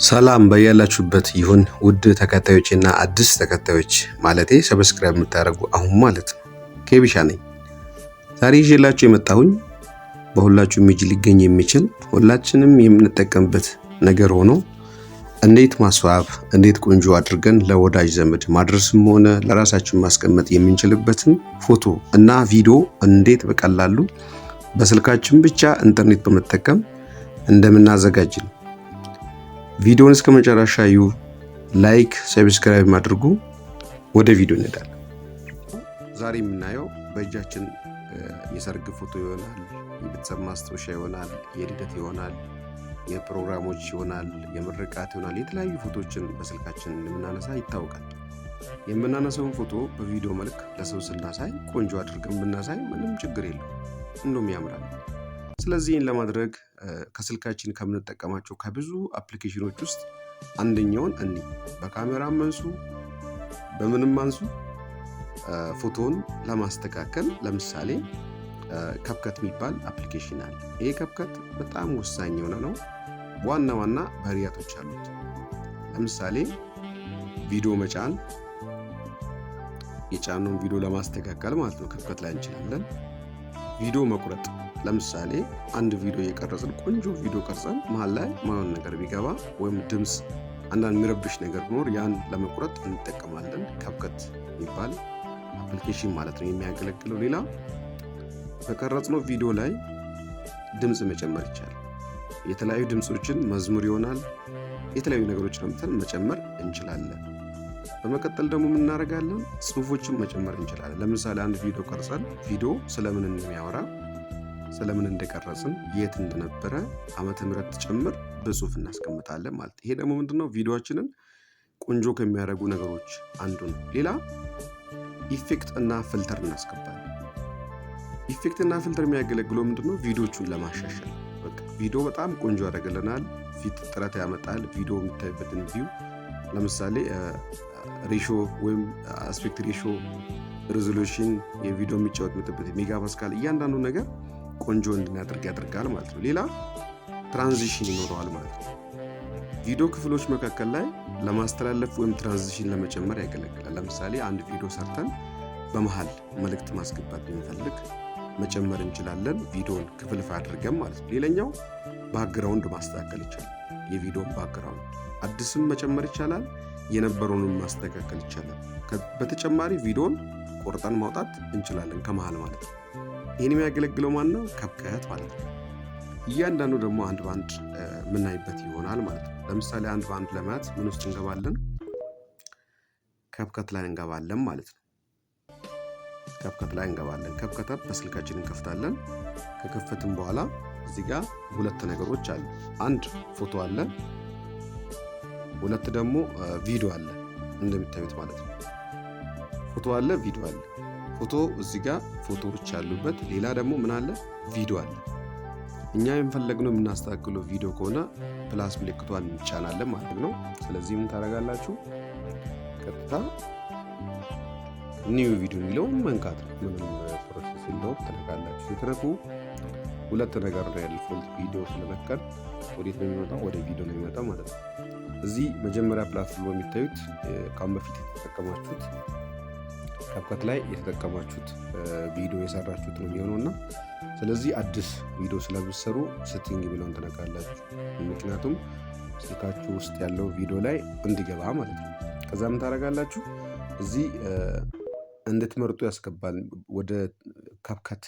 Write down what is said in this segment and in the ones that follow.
ሰላም በያላችሁበት ይሁን ውድ ተከታዮች እና አዲስ ተከታዮች፣ ማለቴ subscribe የምታደርጉ አሁን ማለት ነው። ኬቢሻ ነኝ። ዛሬ ይዤላችሁ የመጣሁኝ በሁላችሁም እጅ ሊገኝ የሚችል፣ ሁላችንም የምንጠቀምበት ነገር ሆኖ እንዴት ማስዋብ፣ እንዴት ቆንጆ አድርገን ለወዳጅ ዘመድ ማድረስም ሆነ ለራሳችን ማስቀመጥ የምንችልበትን ፎቶ እና ቪዲዮ እንዴት በቀላሉ በስልካችን ብቻ ኢንተርኔት በመጠቀም እንደምናዘጋጅ ነው። ቪዲዮውን እስከ መጨረሻ እዩ፣ like፣ subscribe አድርጉ። ወደ ቪዲዮ እንሄዳለን። ዛሬ የምናየው በእጃችን የሰርግ ፎቶ ይሆናል፣ የቤተሰብ ማስታወሻ ይሆናል፣ የልደት ይሆናል፣ የፕሮግራሞች ይሆናል፣ የምርቃት ይሆናል። የተለያዩ ፎቶዎችን በስልካችን እንደምናነሳ ይታወቃል። የምናነሳውን ፎቶ በቪዲዮ መልክ ለሰው ስናሳይ ቆንጆ አድርገን ብናሳይ ምንም ችግር የለው፣ እንደውም ያምራል። ስለዚህ ይህን ለማድረግ ከስልካችን ከምንጠቀማቸው ከብዙ አፕሊኬሽኖች ውስጥ አንደኛውን እኒ በካሜራም አንሱ፣ በምንም አንሱ፣ ፎቶውን ለማስተካከል ለምሳሌ CapCut የሚባል አፕሊኬሽን አለ። ይሄ CapCut በጣም ወሳኝ የሆነ ነው። ዋና ዋና ባህሪያቶች አሉት። ለምሳሌ ቪዲዮ መጫን፣ የጫነውን ቪዲዮ ለማስተካከል ማለት ነው፣ CapCut ላይ እንችላለን። ቪዲዮ መቁረጥ፣ ለምሳሌ አንድ ቪዲዮ እየቀረጽን፣ ቆንጆ ቪዲዮ ቀርጸን መሀል ላይ ማይሆን ነገር ቢገባ ወይም ድምፅ፣ አንዳንድ የሚረብሽ ነገር ቢኖር ያን ለመቁረጥ እንጠቀማለን። CapCut የሚባል አፕሊኬሽን ማለት ነው የሚያገለግለው። ሌላ በቀረጽነው ቪዲዮ ላይ ድምፅ መጨመር ይቻላል። የተለያዩ ድምፆችን፣ መዝሙር ይሆናል፣ የተለያዩ ነገሮችን አምጥተን መጨመር እንችላለን። በመቀጠል ደግሞ ምን እናደርጋለን? ጽሁፎችን መጨመር እንችላለን። ለምሳሌ አንድ ቪዲዮ ቀርጸን ቪዲዮ ስለምን እንደሚያወራ፣ ስለምን እንደቀረጽን፣ የት እንደነበረ፣ ዓመተ ምህረት ጭምር በጽሁፍ እናስቀምጣለን ማለት። ይሄ ደግሞ ምንድነው? ቪዲዮአችንን ቆንጆ ከሚያደርጉ ነገሮች አንዱ ነው። ሌላ effect እና filter እናስገባለን። Effect እና filter የሚያገለግለው ምንድነው? ቪዲዮቹን ለማሻሻል። በቃ ቪዲዮ በጣም ቆንጆ ያደርግልናል። ፊት ጥራት ያመጣል። ቪዲዮ የሚታይበትን view፣ ለምሳሌ ratio ወይም aspect ratio፣ resolution፣ የቪዲዮ የሚጫወትበት megapixel፣ እያንዳንዱ ነገር ቆንጆ እንድናደርግ ያደርጋል ማለት ነው። ሌላ transition ይኖረዋል ማለት ነው። ቪዲዮ ክፍሎች መካከል ላይ ለማስተላለፍ ወይም transition ለመጨመር ያገለግላል። ለምሳሌ አንድ ቪዲዮ ሰርተን በመሀል መልእክት ማስገባት ብንፈልግ መጨመር እንችላለን። ቪዲዮን ክፍልፋይ አድርገን ማለት ነው። ሌላኛው background ማስተካከል ይቻላል። የቪዲዮን background አዲስም መጨመር ይቻላል፣ የነበረውንም ማስተካከል ይቻላል። በተጨማሪ ቪዲዮን ቆርጠን ማውጣት እንችላለን ከመሃል ማለት ነው። ይህን የሚያገለግለው ማን ነው? CapCut ማለት ነው። እያንዳንዱ ደግሞ አንድ በአንድ የምናይበት ይሆናል ማለት ነው። ለምሳሌ አንድ በአንድ ለማየት ምን ውስጥ እንገባለን? CapCut ላይ እንገባለን ማለት ነው። CapCut ላይ እንገባለን። CapCut በስልካችን እንከፍታለን። ከከፈትን በኋላ እዚህ ጋር ሁለት ነገሮች አሉ። አንድ ፎቶ አለ፣ ሁለት ደግሞ ቪዲዮ አለ፣ እንደሚታዩት ማለት ነው። ፎቶ አለ፣ ቪዲዮ አለ። ፎቶ እዚህ ጋር ፎቶዎች ያሉበት፣ ሌላ ደግሞ ምን አለ? ቪዲዮ አለ። እኛ የምንፈልገው የምናስተካክለው ቪዲዮ ከሆነ plus ምልክቷን እንጫናለን ማለት ነው። ስለዚህ ምን ታደርጋላችሁ? ቀጥታ new video የሚለውን መንካት ነው። ምንም process የለውም። ትነካላችሁ። ስትነኩ ሁለት ነገር ነው ያለው። default ቪዲዮ ስለነካን ወዴት ነው የሚመጣው? ወደ ቪዲዮ ነው የሚመጣው ማለት ነው። እዚህ መጀመሪያ platform የሚታዩት ከአሁን በፊት የተጠቀማችሁት፣ CapCut ላይ የተጠቀማችሁት ቪዲዮ የሰራችሁት ነው የሚሆነው። እና ስለዚህ አዲስ ቪዲዮ ስለምትሰሩ setting የሚለውን ትነካላችሁ። ምክንያቱም ስልካችሁ ውስጥ ያለው ቪዲዮ ላይ እንዲገባ ማለት ነው። ከዛ ምን ታደርጋላችሁ? እዚህ እንድትመርጡ ያስገባል። ወደ CapCut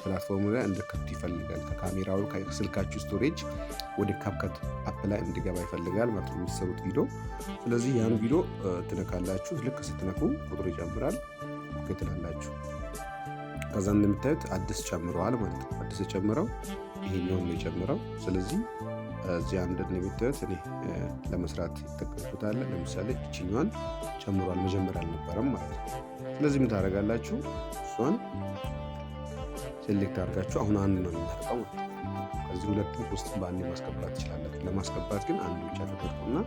platform ላይ እንድከቱ ይፈልጋል። ከካሜራው፣ ከስልካችሁ storage ወደ CapCut app ላይ እንዲገባ ይፈልጋል ማለት ነው የሚሰሩት ቪዲዮ። ስለዚህ ያን ቪዲዮ ትነካላችሁ። ልክ ስትነኩ ቁጥሩ ይጨምራል። Okay ትላላችሁ። ከዛ እንደምታዩት አዲስ ጨምረዋል ማለት ነው። አዲስ የጨምረው ይሄኛውን ነው የጨምረው። ስለዚህ እዚህ አንድ እንደምታዩት እኔ ለመስራት ይጠቀምኩታል። ለምሳሌ ይችኛዋን ጨምሯል፣ መጀመሪያ አልነበረም ማለት ነው። ስለዚህ ምን ታደርጋላችሁ? እሷን select አድርጋችሁ አሁን አንድ ነው የሚመርጠው ማለት ነው። ከዚህ ሁለትም ሶስትም በአንድ ማስገባት ትችላላችሁ። ለማስገባት ግን አንድ ብቻ ተጠቅሙና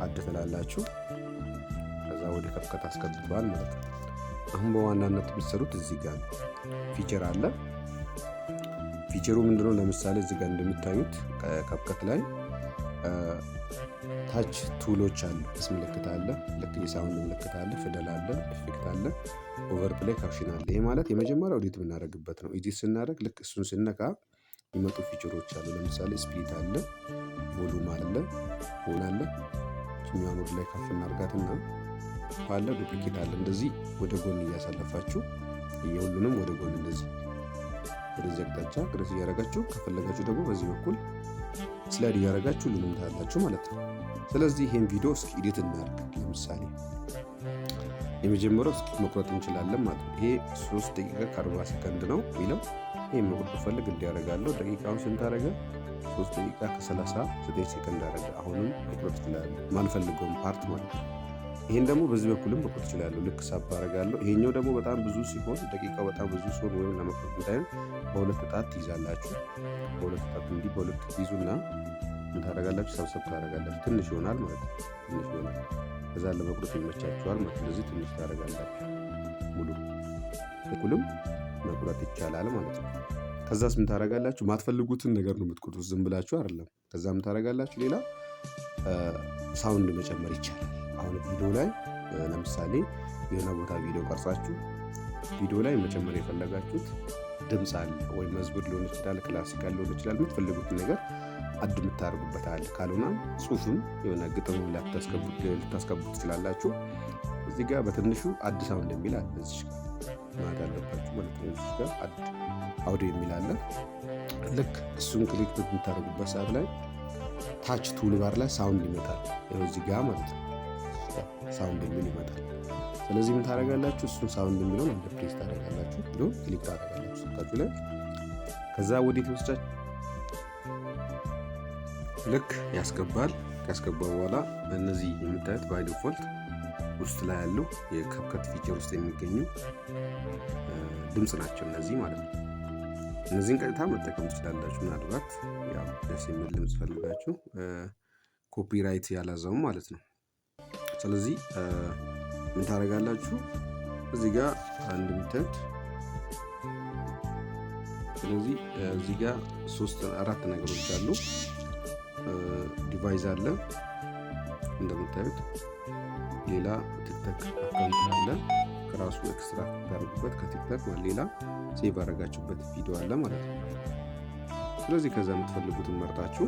add ትላላችሁ። ከዛ ወደ CapCut አስገብተዋል ማለት ነው። አሁን በዋናነት የምትሰሩት እዚህ ጋር feature አለ። Feature ኡ ምንድነው? ለምሳሌ እዚህ ጋር እንደምታዩት CapCut ላይ ታች tool ኦች አሉ። ስ ምልክት አለ፣ ልክ የ sound ምልክት አለ፣ ፊደል አለ፣ effect አለ፣ overlay፣ caption አለ። ይሄ ማለት የመጀመሪያው edit የምናደርግበት ነው። Edit ስናደርግ ልክ እሱን ስነካ የሚመጡ feature ኦች አሉ። ለምሳሌ split አለ፣ volume አለ፣ ሆን አለ። ችኛዋን ወደ ላይ ከፍ እናርጋትና አለ፣ duplicate አለ። እንደዚህ ወደ ጎን እያሳለፋችሁ የሁሉንም ወደ ጎን እንደዚህ ወደዚህ አቅጣጫ ቅርጽ እያደረጋችሁ፣ ከፈለጋችሁ ደግሞ በዚህ በኩል slide እያደረጋችሁ ሁሉንም ታያላችሁ ማለት ነው። ስለዚህ ይሄን ቪዲዮ እስኪ edit እናድርግ። ለምሳሌ የመጀመሪያው እስኪ መቁረጥ እንችላለን ማለት ነው። ይሄ 3 ደቂቃ ከ40 ሰከንድ ነው የሚለው። ይሄን መቁረጥ ብፈልግ እንዲያደርጋለሁ። ደቂቃውን ስንት አደረገ? 3 ደቂቃ ከ39 ሰከንድ አደረገ። አሁንም መቁረጥ እችላለሁ፣ ማንፈልገውን part ማለት ነው። ይሄን ደግሞ በዚህ በኩልም መቁረጥ እችላለሁ። ልክ ሳብ አደርጋለሁ። ይሄኛው ደግሞ በጣም ብዙ ሲሆን፣ ደቂቃው በጣም ብዙ ሲሆን ወይም ለመቁረጥ እንዳይሆን በሁለት ጣት ትይዛላችሁ። በሁለት ጣት እንዲህ በሁለት ትይዙና ምን ታደርጋላችሁ? ሰብሰብ ታደርጋላችሁ። ትንሽ ይሆናል ማለት ነው። ትንሽ ይሆናል። ከዛ ለመቁረጥ ይመቻችኋል ማለት ነው። ስለዚህ ትንሽ ታደርጋላችሁ። ሙሉ እኩልም መቁረጥ ይቻላል ማለት ነው። ከዛስ ምን ታደርጋላችሁ? ማትፈልጉትን ነገር ነው የምትቆርጡት፣ ዝም ብላችሁ አይደለም። ከዛ ምን ታደርጋላችሁ? ሌላ sound መጨመር ይቻላል። አሁን ቪዲዮ ላይ ለምሳሌ የሆነ ቦታ ቪዲዮ ቀርጻችሁ ቪዲዮ ላይ መጨመር የፈለጋችሁት ድምፅ አለ ወይ፣ መዝሙር ሊሆን ይችላል፣ classical ሊሆን ይችላል። የምትፈልጉትን ነገር add የምታደርጉበት አለ። ካልሆነ ጽሁፍም የሆነ ግጥም ልታስገቡ ትችላላችሁ። እዚህ ጋር በትንሹ add sound የሚል አለ። እዚህ ጋር ማለት አለባችሁ ማለት ነው። እዚህ ጋር add audio የሚል አለ። ልክ እሱን click በምታደርጉበት ሰዓት ላይ ታች tool bar ላይ sound ይመጣል። ይኸው እዚህ ጋር ማለት ነው፣ sound የሚል ይመጣል። ስለዚህ ምን ታደርጋላችሁ? እሱን sound የሚለውን አንድ ፕሬስ ታደርጋላችሁ፣ ብሎ click ታደርጋላችሁ ስልካችሁ ላይ። ከዛ ወዴት ይወስዳችሁ? ልክ ያስገባል። ካስገባ በኋላ እነዚህ የምታዩት by default ውስጥ ላይ ያሉ የ CapCut feature ውስጥ የሚገኙ ድምፅ ናቸው እነዚህ ማለት ነው። እነዚህን ቀጥታ መጠቀም ትችላላችሁ። ምናልባት ያው ደስ የሚል ድምፅ ፈልጋችሁ copyright ያላዘው ማለት ነው። ስለዚህ ምን ታደርጋላችሁ? እዚህ ጋር እንደምታዩት፣ ስለዚህ እዚህ ጋር ሶስት አራት ነገሮች አሉ። Device አለ እንደምታዩት፣ ሌላ TikTok account አለ፣ ከራሱ extract ታደርጉበት ከ TikTok፣ ሌላ save ያደረጋችሁበት ቪዲዮ አለ ማለት ነው። ስለዚህ ከዛ የምትፈልጉትን መርጣችሁ፣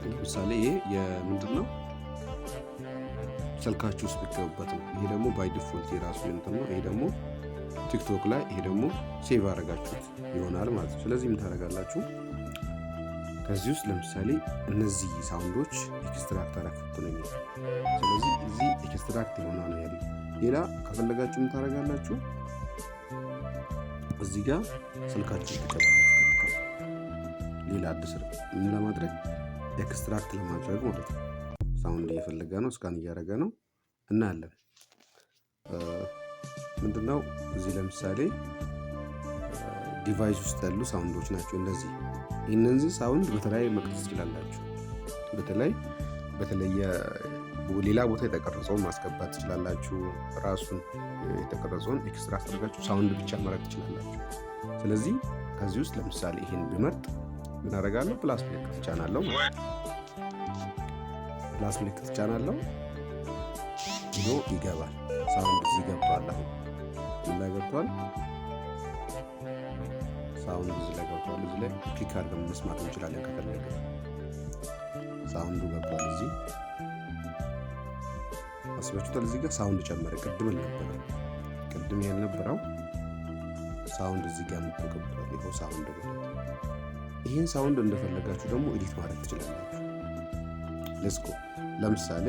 ለምሳሌ ይሄ የምንድን ነው፣ ስልካችሁ ውስጥ የሚገቡበት ነው። ይሄ ደግሞ by default የራሱ እንትን ነው። ይሄ ደግሞ TikTok ላይ፣ ይሄ ደግሞ save ያደረጋችሁት ይሆናል ማለት ነው። ስለዚህ ምን ታደርጋላችሁ? ከዚህ ውስጥ ለምሳሌ እነዚህ sound ኦች extract አረኩት ነው የሚለው። ስለዚህ እዚህ extract የሆነ ነው ያለው። ሌላ ከፈለጋችሁ ምን ታደርጋላችሁ? እዚህ ጋር ስልካችሁ ትገባላችሁ። ቀጥታ ሌላ አዲስ ምን ለማድረግ፣ extract ለማድረግ ማለት ነው። Sound እየፈለገ ነው፣ scan እያደረገ ነው፣ እናያለን። ምንድነው እዚህ ለምሳሌ device ውስጥ ያሉ sound ኦች ናቸው እነዚህ። እነዚህ sound በተለያየ መቅረጽ ትችላላችሁ። በተለይ በተለየ ሌላ ቦታ የተቀረጸውን ማስገባት ትችላላችሁ። ራሱን የተቀረጸውን extract አድርጋችሁ sound ብቻ መረጥ ትችላላችሁ። ስለዚህ ከዚህ ውስጥ ለምሳሌ ይሄን ብመርጥ ምን አደርጋለሁ? Plus ምልክት እጫናለሁ ማለት ነው። Plus ምልክት እጫናለሁ፣ ቪዲዮ ይገባል። Sound እዚህ ገብቷል። አሁን ምን ላይ ገብቷል? Sound እዚህ ላይ ገብቷል። እዚህ ላይ click አድርገን መስማት እንችላለን ከፈለግን። Sound ኡ ገብቷል። እዚህ አስባችሁታል። እዚህ ጋር sound ጨመረ። ቅድም አልነበረም። ቅድም ያልነበረው sound እዚህ ጋር መጥቶ ገብቷል። ይኸው sound ማለት ይህን sound እንደፈለጋችሁ ደግሞ edit ማድረግ ትችላላችሁ። Let's go። ለምሳሌ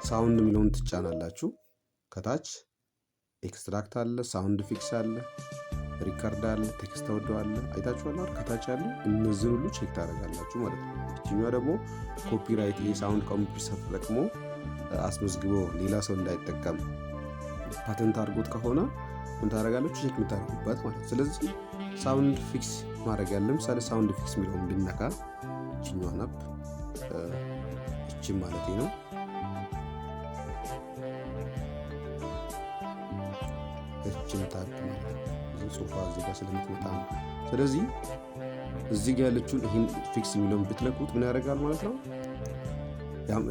sound የሚለውን ትጫናላችሁ። ከታች extract አለ፣ sound fix አለ፣ record አለ፣ text audio አለ። አይታችኋል። ከታች ያሉ እነዚህን ሁሉ check ታደርጋላችሁ ማለት ነው። ይችኛዋ ደግሞ copyright፣ ይሄ sound ኮምፒውተር ተጠቅሞ አስመዝግቦ ሌላ ሰው እንዳይጠቀም ፓተንት አድርጎት ከሆነ ምን ታደርጋላችሁ? Check የምታደርጉበት ማለት ነው። ስለዚህ sound fix ማድረግ ያለ፣ ለምሳሌ sound fix የሚለውን ብነካ ይችኛዋን app እችን ማለት ነው። እችን tab ማለት ነው። እዚህ ጽሁፏ እዚህ ጋር ስለምትመጣ ነው። ስለዚህ እዚህ ጋር ያለችውን ይህን fix የሚለውን ብትነኩት ምን ያደርጋል ማለት ነው?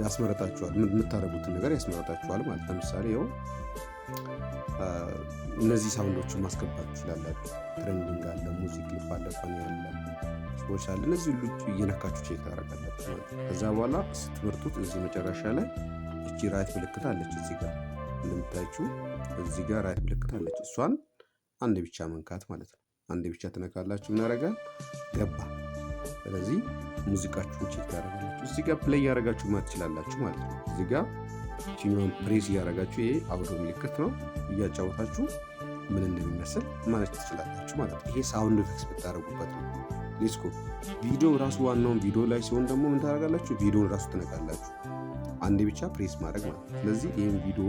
ያስመረጣችኋል። የምታደርጉትን ነገር ያስመረጣችኋል ማለት። ለምሳሌ ይኸው እነዚህ sound ኦችን ማስገባት ትችላላችሁ። Trending አለ፣ music clip አለ፣ funny አለ፣ ሰዎች አለ። እነዚህ ሁሉ እየነካችሁ check ታደርጋላችሁ ማለት ነው። ከዛ በኋላ ስትመርጡት እዚህ መጨረሻ ላይ እቺ right ምልክት አለች። እዚህ ጋር እንደምታያችሁ እዚህ ጋር right ምልክት አለች። እሷን አንድ ብቻ መንካት ማለት ነው። አንድ ብቻ ትነካላችሁ። ምን ያደርጋል? ገባ። ስለዚህ ሙዚቃችሁን check ታደርጋላችሁ። እዚህ ጋር play እያደረጋችሁ ማለት ትችላላችሁ ማለት ነው። እዚህ ጋር ቺኛውን ፕሬስ እያደረጋችሁ፣ ይሄ አውዶ ምልክት ነው፣ እያጫወታችሁ ምን እንደሚመስል ማለት ትችላላችሁ ማለት ነው። ይሄ sound effects ብታደርጉበት ነው። Let's go። ቪዲዮ ራሱ ዋናውን ቪዲዮ ላይ ሲሆን ደግሞ ምን ታደርጋላችሁ? ቪዲዮን ራሱ ትነካላችሁ። አንዴ ብቻ ፕሬስ ማድረግ ማለት ነው። ስለዚህ ይህን ቪዲዮ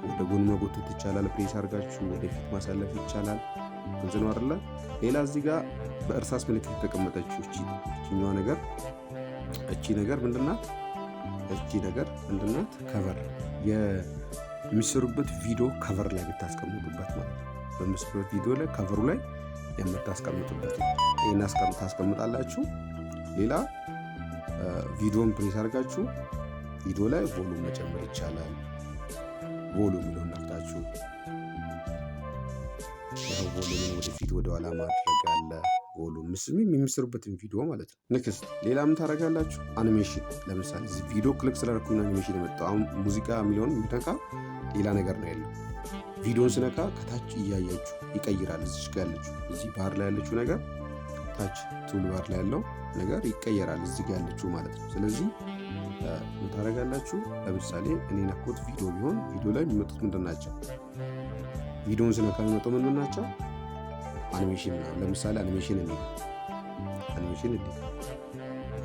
ወደ ጎን መጎተት ይቻላል። ፕሬስ አድርጋችሁ ወደፊት ማሳለፍ ይቻላል። ግልጽ ነው አይደለ? ሌላ እዚህ ጋር በእርሳስ ምልክት የተቀመጠችው እቺኛዋ ነገር፣ እቺ ነገር ምንድናት? እቺ ነገር ምንድናት? Cover፣ የሚሰሩበት ቪዲዮ cover ላይ የምታስቀምጡበት ማለት ነው። በሚሰሩበት ቪዲዮ ላይ cover ኡ ላይ የምታስቀምጡበት ነው። ይህን ታስቀምጣላችሁ። ሌላ ቪዲዮን ፕሬስ አድርጋችሁ ቪዲዮ ላይ volume መጨመር ይቻላል። Volume የሚለውን ነክታችሁ ያው volume ን ወደፊት ወደኋላ ማድረግ አለ። Volume የሚሰሩበትን ቪዲዮ ማለት ነው። Next ሌላ ምን ታደርጋላችሁ? አኒሜሽን። ለምሳሌ እዚህ ቪዲዮ click ስላደረኩኝ አኒሜሽን የመጣው። አሁን ሙዚቃ የሚለውን የሚነካ ሌላ ነገር ነው ያለው። ቪዲዮን ስነካ ከታች እያያችሁ ይቀይራል። እዚች ጋር ያለችው፣ እዚህ ባር ላይ ያለችው ነገር፣ ታች tool bar ላይ ያለው ነገር ይቀየራል። እዚህ ጋር ያለችው ማለት ነው። ስለዚህ ምን ታደርጋላችሁ? ለምሳሌ እኔ ነኮት ቪዲዮ ቢሆን ቪዲዮ ላይ የሚመጡት ምንድን ናቸው? ቪዲዮን ስነካ የሚመጣው ምን ምን ናቸው? አኒሜሽን ምናምን። ለምሳሌ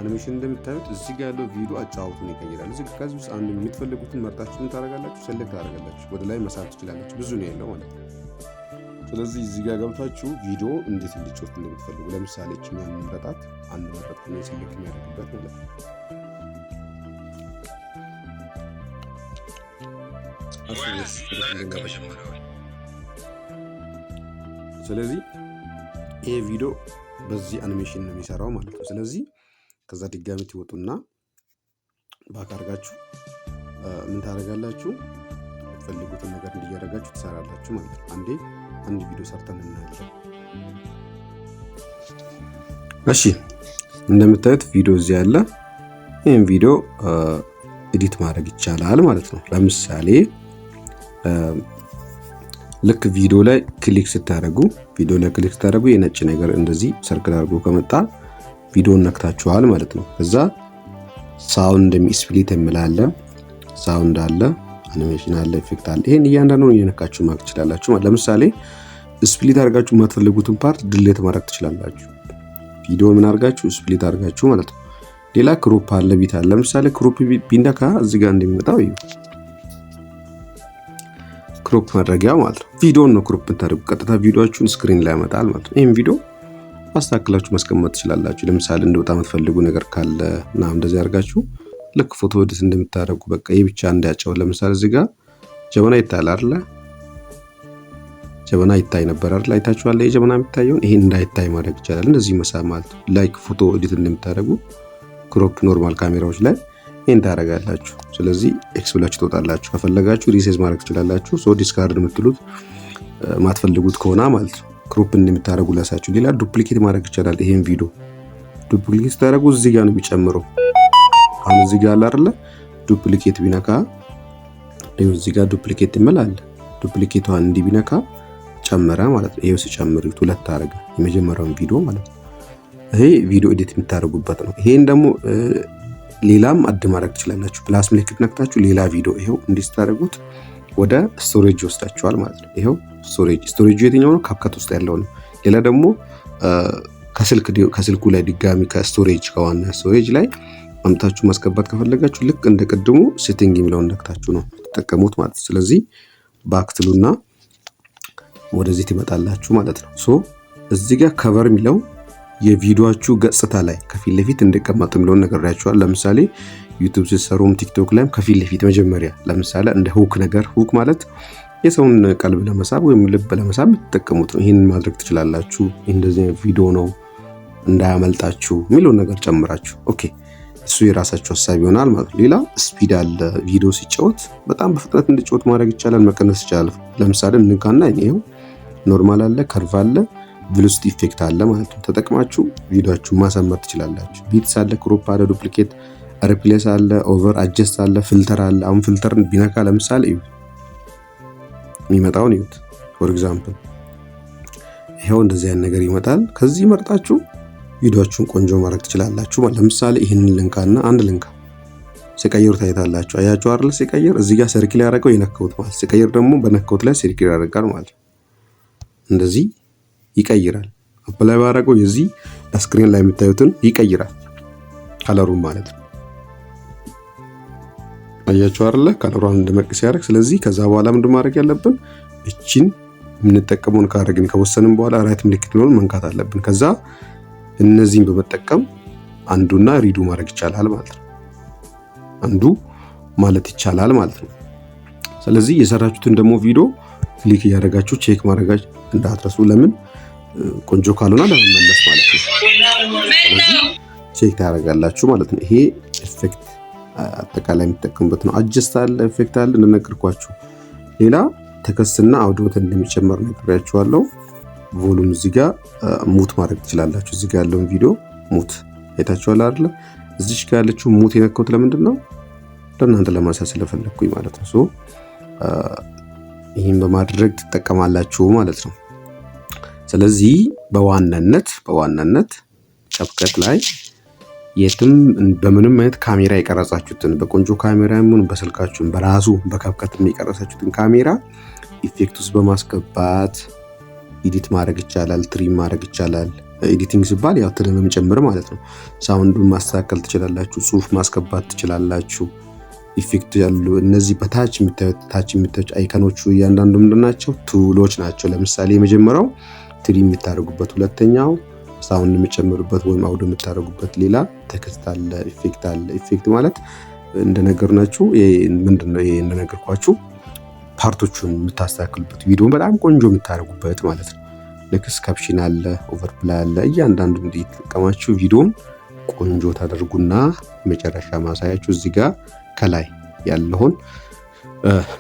አኒሜሽን እንደምታዩት እዚህ ጋር ያለው ቪዲዮ አጨዋወቱን ይቀይራል። እዚህ ከዚህ ውስጥ አንዱ የምትፈልጉትን መርጣችሁ ምን ታደርጋላችሁ? Select ታደርጋላችሁ። ወደ ላይ መሳብ ትችላላችሁ። ብዙ ነው ያለው ማለት ነው። ስለዚህ እዚህ ጋር ገብታችሁ ቪዲዮ እንዴት እንዲጫወት እንደምትፈልጉ፣ ለምሳሌ እችኛዋን መምረጣት፣ አንድ መረጥኩኝ፣ select የሚያደርግበት ማለት ነው። ስለዚህ ይሄ ቪዲዮ በዚህ አኒሜሽን ነው የሚሰራው ማለት ነው። ስለዚህ ከዛ ድጋሚ ትወጡና back አድርጋችሁ ምን ታደርጋላችሁ? የምትፈልጉትን ነገር እንዲያደርጋችሁ ትሰራላችሁ ማለት ነው። አንዴ አንድ ቪዲዮ ሰርተን እናያለን። እሺ፣ እንደምታዩት ቪዲዮ እዚህ ያለ፣ ይህም ቪዲዮ edit ማድረግ ይቻላል ማለት ነው። ለምሳሌ ልክ ቪዲዮ ላይ click ስታደርጉ የነጭ ነገር እንደዚህ circle አድርጎ ከመጣ ቪዲዮን ነክታችኋል ማለት ነው። ከዛ sound split የሚል አለ፣ sound አለ፣ አኒሜሽን አለ፣ effect አለ። ይሄን እያንዳንዱን እየነካችሁ ማድረግ ትችላላችሁ። ለምሳሌ split አድርጋችሁ የማትፈልጉትን part delete ማድረግ ትችላላችሁ። ቪዲዮ ምን አድርጋችሁ? Split አድርጋችሁ ማለት ነው። ሌላ crop አለ፣ beat አለ። ለምሳሌ crop ቢነካ እዚህ ጋር እንደሚመጣው እዩ። Crop ማድረጊያ ማለት ነው። ቪዲዮን ነው crop የምታደርጉ፣ ቀጥታ ቪዲዮአችሁን screen ላይ ያመጣል ማለት ነው። ይህም ቪዲዮ አስተካክላችሁ ማስቀመጥ ትችላላችሁ። ለምሳሌ እንደወጣ የምትፈልጉ ነገር ካለ ምናምን እንደዚህ አድርጋችሁ ልክ ፎቶ edit እንደምታደርጉ በቃ ይህ ብቻ እንዲያጫው። ለምሳሌ እዚህ ጋር ጀበና ይታያል አይደለ? ጀበና ይታይ ነበር አይደል? አይታችኋል። የጀበና የሚታየውን ይሄን እንዳይታይ ማድረግ ይቻላል። እንደዚህ መሳብ ማለት ነው። Like ፎቶ edit እንደምታደርጉ crop normal ካሜራዎች ላይ ይሄን ታደርጋላችሁ። ስለዚህ X ብላችሁ ትወጣላችሁ። ከፈለጋችሁ resize ማድረግ ትችላላችሁ። So discard የምትሉት ማትፈልጉት ከሆነ ማለት ነው። Crop እንደምታደርጉ ላሳችሁ። ሌላ duplicate ማድረግ ይቻላል። ይሄን ቪዲዮ duplicate ስታደርጉ እዚህ ጋር ነው የሚጨምረው። አሁን እዚህ ጋር አለ አይደለ? Duplicate ቢነካ ይኸው እዚህ ጋር duplicate የሚል አለ። Duplicate ቷን እንዲህ ቢነካ ጨመረ ማለት ነው። ይኸው ሲጨምር ሁለት አደረገ የመጀመሪያውን ቪዲዮ ማለት ነው። ይሄ ቪዲዮ edit የምታደርጉበት ነው። ይሄን ደግሞ ሌላም add ማድረግ ትችላላችሁ። Plus ምልክት ነክታችሁ ሌላ ቪዲዮ ይሄው እንዲህ ስታደርጉት ወደ storage ይወስዳችኋል ማለት ነው። ይሄው storage። Storage ኡ የትኛው ነው? CapCut ውስጥ ያለው ነው። ሌላ ደግሞ ከስልኩ ላይ ድጋሚ ከ storage፣ ከዋና storage ላይ አምጥታችሁ ማስገባት ከፈለጋችሁ ልክ እንደ ቅድሙ setting የሚለውን ነክታችሁ ነው ተጠቀሙት ማለት ነው። ስለዚህ back ትሉና ወደዚህ ትመጣላችሁ ማለት ነው። So እዚህ ጋር cover የሚለው የቪዲዮአችሁ ገጽታ ላይ ከፊት ለፊት እንዲቀመጥ የሚለውን ነግሬያችኋል። ለምሳሌ YouTube ስትሰሩም TikTok ላይም ከፊት ለፊት መጀመሪያ ለምሳሌ እንደ hook ነገር፣ hook ማለት የሰውን ቀልብ ለመሳብ ወይም ልብ ለመሳብ የምትጠቀሙት ነው። ይህንን ማድረግ ትችላላችሁ። እንደዚህ ቪዲዮ ነው እንዳያመልጣችሁ የሚለውን ነገር ጨምራችሁ፣ okay፣ እሱ የራሳችሁ ሀሳብ ይሆናል ማለት ነው። ሌላ speed አለ። ቪዲዮ ሲጫወት በጣም በፍጥነት እንዲጫወት ማድረግ ይቻላል፣ መቀነስ ይቻላል። ለምሳሌ እንካና ይሄው normal አለ፣ curve አለ፣ velocity effect አለ ማለት ነው። ተጠቅማችሁ ቪዲዮአችሁን ማሳመር ትችላላችሁ። Beats አለ፣ crop አለ፣ duplicate፣ replace አለ፣ over adjust አለ፣ filter አለ። አሁን filter ን ቢነካ ለምሳሌ እዩት፣ የሚመጣውን እዩት። For example ይኸው እንደዚህ አይነት ነገር ይመጣል። ከዚህ መርጣችሁ ቪዲዮአችሁን ቆንጆ ማድረግ ትችላላችሁ። ለምሳሌ ይህንን ልንካና አንድ ልንካ፣ ሲቀይሩ ታይታላችሁ። አያችሁ አይደል? ሲቀይር እዚህ ጋር circle ያደረገው የነካሁት ማለት፣ ሲቀይር ደግሞ በነካሁት ላይ circle ያደርጋል ማለት ነው። እንደዚህ ይቀይራል። Apply ባደረገው የዚህ screen ላይ የምታዩትን ይቀይራል color ኡን ማለት ነው። አያችሁ አይደለ? Color ሯን እንደመቅ ሲያደርግ፣ ስለዚህ ከዛ በኋላ ምንድን ማድረግ ያለብን? እቺን የምንጠቀመውን ካደረግን፣ ከወሰንን በኋላ right ምልክት ሊሆን መንካት አለብን። ከዛ እነዚህን በመጠቀም undo ና redo ማድረግ ይቻላል ማለት ነው። Undo ማለት ይቻላል ማለት ነው። ስለዚህ የሰራችሁትን ደግሞ ቪዲዮ click እያደረጋችሁ check ማድረጋችሁ እንዳትረሱ። ለምን? ቆንጆ ካልሆነ ለመመለስ ማለት ነው። ስለዚህ check ታደርጋላችሁ ማለት ነው። ይሄ effect አጠቃላይ የሚጠቀሙበት ነው። Adjust አለ፣ effect አለ እንደነገርኳችሁ። ሌላ text ና audio እንደሚጨመር ነግሬያችኋለሁ። Volume እዚህ ጋር mute ማድረግ ትችላላችሁ። እዚህ ጋር ያለውን ቪዲዮ mute አይታችኋል አይደለ? እዚች ጋር ያለችው mute የነካሁት ለምንድን ነው? ለእናንተ ለማሳየት ስለፈለግኩኝ ማለት ነው። So ይህን በማድረግ ትጠቀማላችሁ ማለት ነው። ስለዚህ በዋናነት CapCut ላይ የትም በምንም አይነት ካሜራ የቀረጻችሁትን፣ በቆንጆ ካሜራ ይሁን በስልካችሁን በራሱ በ CapCut የቀረጻችሁትን ካሜራ effect ውስጥ በማስገባት edit ማድረግ ይቻላል። Trim ማድረግ ይቻላል። Editing ሲባል ያው trim ም ጭምር ማለት ነው። Sound ኡን ማስተካከል ትችላላችሁ። ጽሁፍ ማስገባት ትችላላችሁ። Effect ያሉ እነዚህ በታች የምታዩት፣ ታች የምታዩት icon ኦቹ እያንዳንዱ ምንድን ናቸው? Tool ኦች ናቸው። ለምሳሌ የመጀመሪያው trim የምታደርጉበት፣ ሁለተኛው sound የምጨምሩበት ወይም አውዶ የምታደርጉበት፣ ሌላ text አለ፣ effect አለ። Effect ማለት እንደነገርናችሁ ምንድን ነው? ይሄ እንደነገርኳችሁ part ኦቹን የምታስተካክሉበት፣ ቪዲዮን በጣም ቆንጆ የምታደርጉበት ማለት ነው። ልክስ caption አለ፣ overlay አለ። እያንዳንዱ እንዲጠቀማችሁ ቪዲዮን ቆንጆ ታደርጉና መጨረሻ ማሳያችሁ እዚህ ጋር ከላይ ያለውን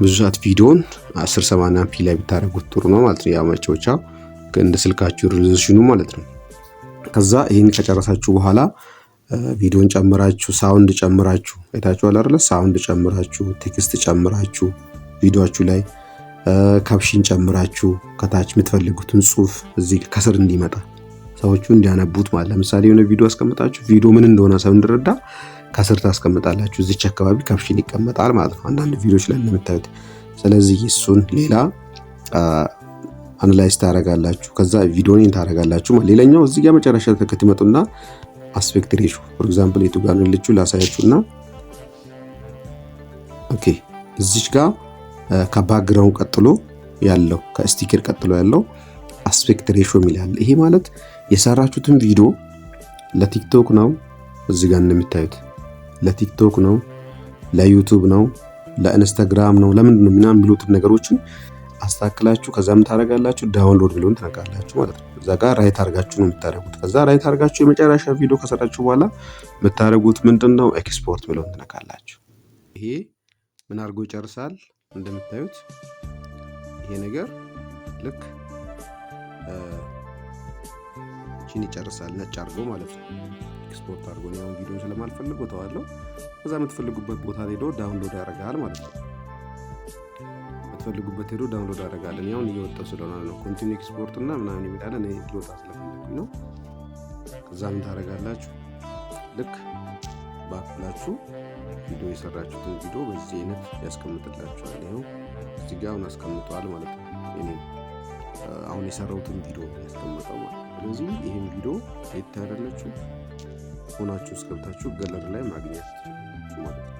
ብዙ ሰዓት ቪዲዮን 1080 p ላይ ብታደርጉት ጥሩ ነው ማለት ነው። ያ መጫወቻ እንደ ስልካችሁ resolution ኑ ማለት ነው። ከዛ ይህን ከጨረሳችሁ በኋላ ቪዲዮን ጨምራችሁ፣ sound ጨምራችሁ፣ አይታችኋል አይደለ? Sound ጨምራችሁ፣ text ጨምራችሁ፣ ቪዲዮአችሁ ላይ caption ጨምራችሁ፣ ከታች የምትፈልጉትን ጽሁፍ እዚህ ከስር እንዲመጣ ሰዎቹ እንዲያነቡት ማለት፣ ለምሳሌ የሆነ ቪዲዮ አስቀምጣችሁ ቪዲዮ ምን እንደሆነ ሰው እንዲረዳ ከስር ታስቀምጣላችሁ። እዚች አካባቢ caption ይቀመጣል ማለት ነው፣ አንዳንድ ቪዲዮዎች ላይ እንደምታዩት። ስለዚህ እሱን ሌላ analyze ታደርጋላችሁ። ከዛ ቪዲዮን ታደርጋላችሁ። ሌላኛው እዚህ ጋር መጨረሻ ትመጡና aspect ratio፣ for example የቱ ጋር ነው ያለችው ላሳያችሁና፣ okay፣ እዚች ጋር ከ background ቀጥሎ ያለው፣ ከ sticker ቀጥሎ ያለው aspect ratio የሚል አለ። ይሄ ማለት የሰራችሁትን ቪዲዮ ለ TikTok ነው፣ እዚህ ጋር እንደምታዩት ለ TikTok ነው፣ ለ YouTube ነው፣ ለ Instagram ነው፣ ለምንድን ነው ምናምን የሚሉትን ነገሮችን አስተካክላችሁ ከዛ ምን ታደርጋላችሁ? Download የሚለውን ትነካላችሁ ማለት ነው። እዛ ጋር right አድርጋችሁ ነው የምታደርጉት። ከዛ right አድርጋችሁ የመጨረሻ ቪዲዮ ከሰራችሁ በኋላ የምታደርጉት ምንድን ነው? ኤክስፖርት የሚለውን ትነካላችሁ። ይሄ ምን አድርጎ ይጨርሳል? እንደምታዩት ይሄ ነገር ልክ ቺን ይጨርሳል፣ ነጭ አድርጎ ማለት ነው። ኤክስፖርት አድርጎ አሁን ቪዲዮ ስለማልፈልግ ተዋለሁ። ከዛ የምትፈልጉበት ቦታ ሄዶ download ያደርጋል ማለት ነው። የምትፈልጉበት ሄዶ download ያደርጋል። እኔ አሁን እየወጣሁ ስለሆነ ነው። Continue export እና ምናምን የሚላለ እኔ ልወጣ ስለፈለግኩኝ ነው። ከዛ ምን ታደርጋላችሁ? ልክ back ብላችሁ ቪዲዮ የሰራችሁትን ቪዲዮ በዚህ አይነት ያስቀምጥላችኋል። ይኸው እዚህ ጋር አሁን አስቀምጠዋል ማለት ነው። እኔ አሁን የሰራሁትን ቪዲዮ ያስቀምጠው ማለት ነው። ስለዚህ ይህን ቪዲዮ የት ታያላችሁ? ሆናችሁ ውስጥ ገብታችሁ ገለሪ ላይ ማግኘት ትችላላችሁ ማለት ነው።